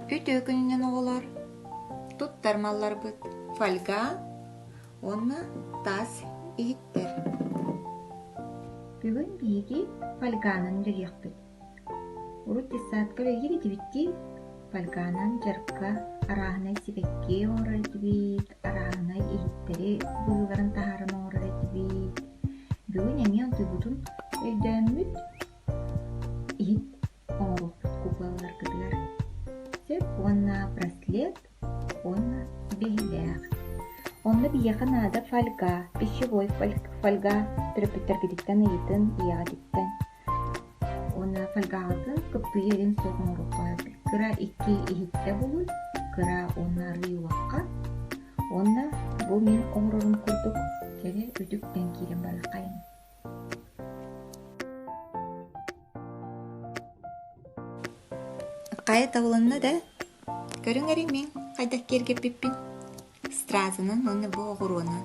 Үтүө күнүнэн оҕолор! Туттар малларбыт фольга уонна таас иһиттэр. Бүгүн биһиги фольганан үлэлиэхпит. Урут детсадка үлэлиир этибит дии. Фольганан дьарыкка арааһынай сибэкки оҥорор этибит, арааһынай иһиттэри быһыыларын таһааран оҥорор этибит. Бүгүн эмиэ онтуйбутун өйдөөммүт иһит оҥоруохпут куклаларгытыгар сөп уонна браслет уонна биһилэх. Онно биһиэхэ наада фольга, пищевой фольга төрөппүттэргититтэн ыйытын, ийэҕититтэн. Уонна фольгаҕытын кыптыйа илин суох оҥоруохха сөп. Кыра икки иһиттэ булун, кыра уонна арыы улахха. Уонна бу мин оҥорорум курдук кэрэ үтүктэн киирэн барыаххайын. Хайа табылынна да, көрүҥ эрэ мин хайдах киэргэппиппин, стразанан уонна бу оҕуруонан.